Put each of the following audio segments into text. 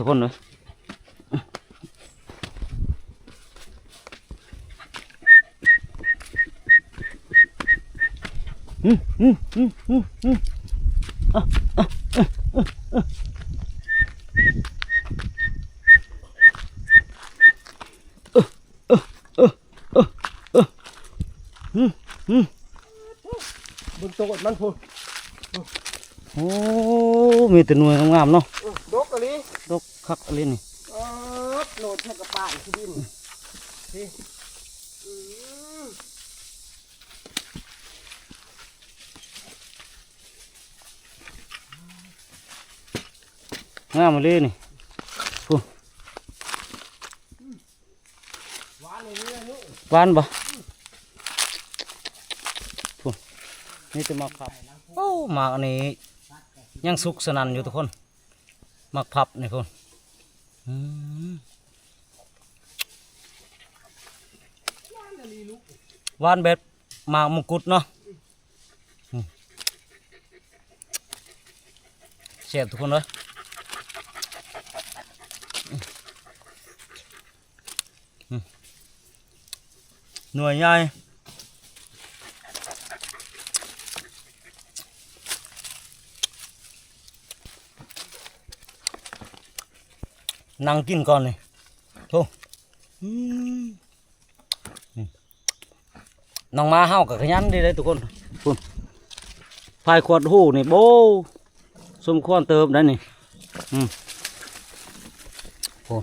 ທຸກຄົນເອີຍ. ອືມ ອືມ ອືມ ອືມ ອືມ ອະ ອະ ອະ ອະ ອະ ອະ ອະ ອະ ອະ ອືມ ອືມ ເບິ່ງໂຕດມັນພຸ້ນ. ໂອ້ ມີແຕ່ໜ່ວຍງາມໆເນາະ. ເອີ ດົກອີ່ຫຼີ ດົກຄັກອີ່ຫຼີນີ້. ເອີ ໂລດໃສ່ກະປາອີກທີດິນ ອືມ ນີ້. ອືມ ອືມ. ງາມອີ່ຫຼີນີ້ ພຸ້ນ ຫວານບໍ່? ພຸ້ນ ມີແຕ່ໝາກຜັບ. ໂອ້ ໝາກອັນນີ້ຍັງສຸກສະໜັ່ນຢູ່ທຸກຄົນ ໝາກຜັບນີ້ພຸ້ນ. ອືມ ຫວານແບບໝາກມົງຄຸດເນາະ. ອືມ ແຊບທຸກຄົນເອີຍ. ອືມ ໜ່ວຍໃຫຍ່ ນັ່ງກິນກ່ອນນີ້ ໂທ້ ອືມ. ອືມ ນ້ອງໝາເຮົາກໍຂະຫຍັນດີເດ້ທຸກຄົນ. ພຸ້ນ ພາຍຂວດຫູນີ້ ໂອ້ ສົມຄວນເຕີບໄດ໋ນີ້. ອືມ ໂອ້ ອ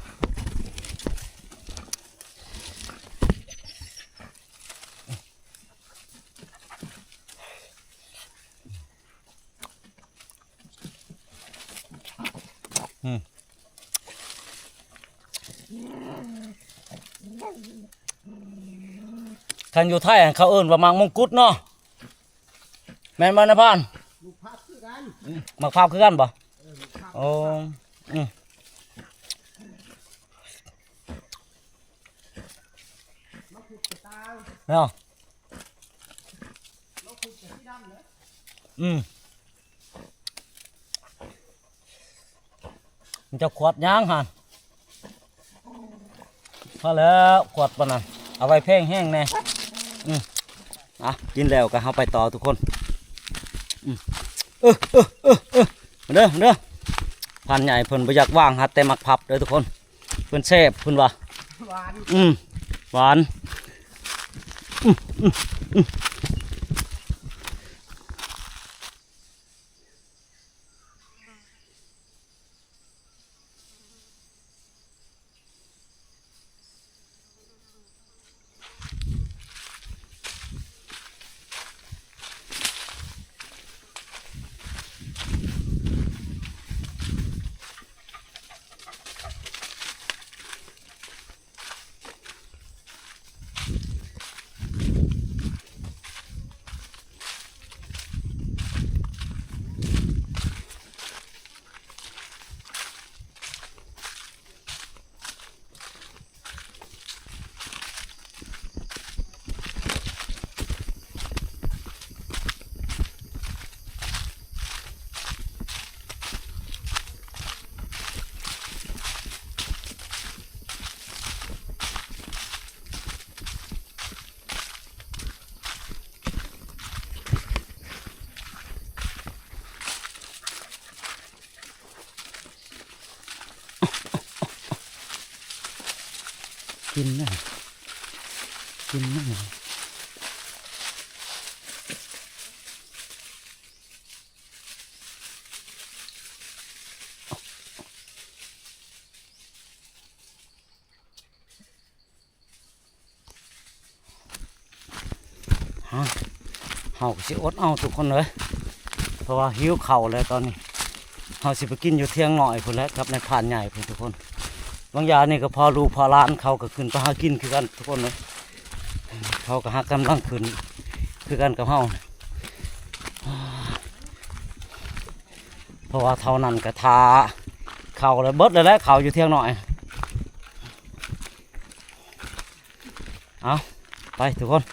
ືມ ຄັນຢູ່ໄທຫັ້ນເຂົາເອີ້ນວ່າໝາກມົງຄຸດເນາະ ແມ່ນບໍ່ນາຍພານ? ໝາກຜັບຄືກັນ ອືມ ໝາກຜັບຄືກັນບໍ່? ເອີ ໝາກຜັບ ໂອ້ ອືມ ມັງຄຸດກະຕ່າງເນາະ ມັງຄຸດກະສີດຳເດີ ອືມ ມັນຈະຂວດຫຍັງຫັ້ນ ພໍແລ້ວ ຂວດປານນັ້ນ ເອົາໄວ້ແພງແຮງແດ່ ອືມ ອ່ະ ກິນແລ້ວກໍເຮົາໄປຕໍ່ທຸກຄົນ ອືມ ເອີ ເອີ ເອີ ເອີ ມາເດີ ມາເດີ ພານໃຫຍ່ເພິ່ນບໍ່ຢາກວາງ ຫາແຕ່ໝາກຜັບເດີທຸກຄົນ ເພິ່ນແຊບເພິ່ນວ່າ ຫວານ ອືມ ຫວານ ອືມ ອືມ ອືມ. ກິນນະ ກິນນະ. ຮະ ເຮົາກໍຊິອົດເອົາທຸກຄົນເອີຍ ເພາະວ່າຫິວເຂົ້າແລ້ວຕອນນີ້ ເຮົາຊິໄປກິນຢູ່ຖຽງນ້ອຍພຸ້ນແຫຼະ ກັບນາຍພານໃຫຍ່ພຸ້ນທຸກຄົນ. ບາງຢ່າງນີ້ກໍພໍ່ລູກພໍ່ຫຼານເຂົາກໍຂຶ້ນໄປຫາກິນຄືກັນທຸກຄົນເອີຍ ເຂົາກໍຫາກຳລັງຂຶ້ນຄືກັນກັບເຮົາ ເພາະວ່າເທົ່ານັ້ນກໍຖ້າເຂົ້າແລ້ວເບິດແລ້ວແຫຼະ ເຂົ້າຢູ່ຖຽງນ້ອຍ. ເອົາ ໄປທຸກຄົນ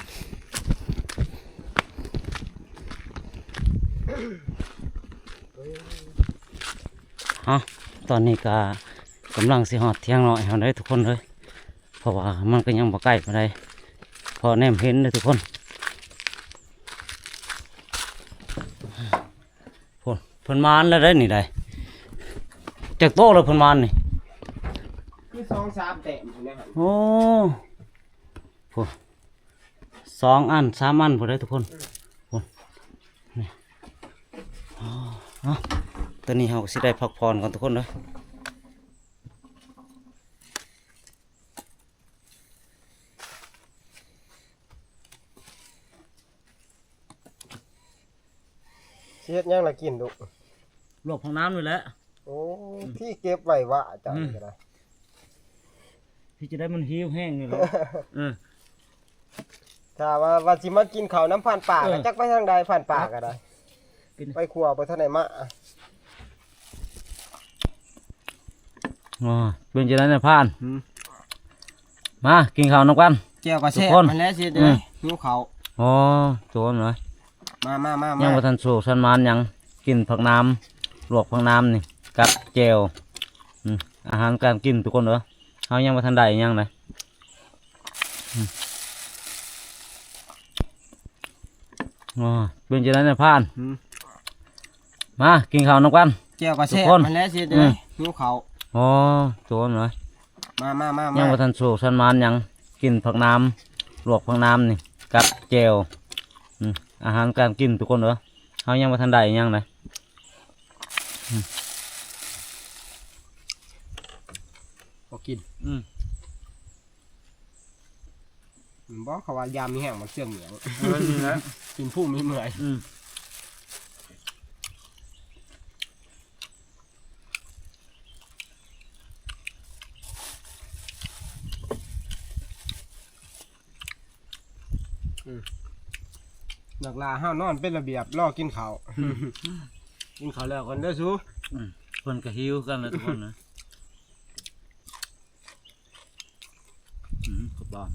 ເອົາ ຕອນນີ້ກໍກຳລັງຊິຮອດຖຽງນ້ອຍເຮົາເດ້ທຸກຄົນເອີຍ ເພາະວ່າມັນກໍຍັງບໍ່ໃກ້ປານໃດ ພໍແນມເຫັນເດ້ທຸກຄົນ. ພຸ້ນ ເພິ່ນມາແລ້ວໄດ໋ນີ້ໄດ໋ ຈັກໂຕແລ້ວເພິ່ນມານີ້ ຄືສອງສາມແຕ້ມພຸ້ນແຫຼະ. ໂອ້ ພຸ້ນ ສອງອັນສາມອັນພຸ້ນໄດ໋ທຸກຄົນ ພຸ້ນ ນີ້ ອໍ ເອົາ ຕອນນີ້ເຮົາກໍຊິໄດ້ພັກຜ່ອນກ່ອນທຸກຄົນເດີ. ຊິເຮັດຫຍັງລະກິນລູກ? ລວກຜັກໜາມນີ້ແຫຼະ. ໂອ້ ທີ່ເກັບໄວ້ວ່າເຈົ້ານີ້ກໍໄດ້ ທີ່ຈະໄດ້ມັນຫິວແຮງນີ້ແຫຼະ ເອີ ຖ້າວ່າ ວ່າຊິມາກິນເຂົ້ານຳພານປ່າ ເອີ ກໍຈັກໄປທາງໃດ ພານປ່າກໍໄດ້ ໄປຄົວບໍ່ທັນໄດ້ມາ. ອໍ ເປັນຈັ່ງໃດນະພານ? ອືມ ມາກິນເຂົ້ານຳກັນ ແຈ່ວກໍແຊບ ທຸກຄົນ ຫັ້ນແຫຼະຊິ ອືມ ຫິວເຂົ້າ. ອໍ ໂຕນເນາະ ມາໆໆໆ ຍັງບໍ່ທັນໂຊກສັນໝານຫຍັງ ກິນຜັກໜາມ ລວກຜັກໜາມນີ້ກັບແຈ່ວ. ອືມ ອາຫານການກິນທຸກຄົນເອີຍ ເຮົາຍັງບໍ່ທັນໄດ້ຫຍັງເລີຍ. ອໍ ເປັນຈັ່ງໃດນະພານ? ອືມ ມາກິນເຂົ້ານຳກັນ ແຈ່ວກໍແຊບ ທຸກຄົນ ຫັ້ນແຫຼະຊິ ອືມ ຫິວເຂົ້າ. ອໍ ໂຕນເນາະ ມາໆໆໆ ຍັງບໍ່ທັນໂຊກສັນໝານຫຍັງ ກິນຜັກໜາມ ລວກຜັກໜາມນີ້ກັບແຈ່ວ. ອືມ ອາຫານການກິນທຸກຄົນເອີຍ ເຮົາຍັງບໍ່ທັນໄດ້ຫຍັງເລີຍ. ອືມ ພໍກິນ ອືມ ແມ່ນບໍ່ ເຂົາວ່າຢາມມີແຮງມັນເຊື່ອງໜຽວ ເອີ ນີ້ແຫຼະ ກິນພູມີເມື່ອຍ. ອືມ ອືມ ນັກລ່າເຮົານອນເປັນລະບຽບ ລໍກິນເຂົ້າ ອືມ ກິນເຂົ້າແລ້ວກ່ອນເດີສູ. ອືມ ເພິ່ນກໍຫິວຄືກັນແຫຼະທຸກຄົນນະ. ອືມ ກະປອມ.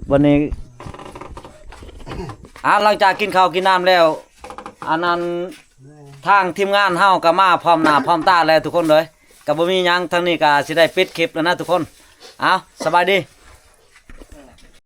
ບັດນີ້ ອ່າ ຫຼັງຈາກກິນເຂົ້າກິນນ້ຳແລ້ວ ອັນນັ້ນ ທາງທີມງານເຮົາກໍມາພ້ອມໜ້າພ້ອມຕາແລ້ວທຸກຄົນເອີຍ ກໍບໍ່ມີຫຍັງ ທາງນີ້ກໍຊິໄດ້ປິດຄລິບແລ້ວນະທຸກຄົນ. ເອົາ ສະບາຍດີ.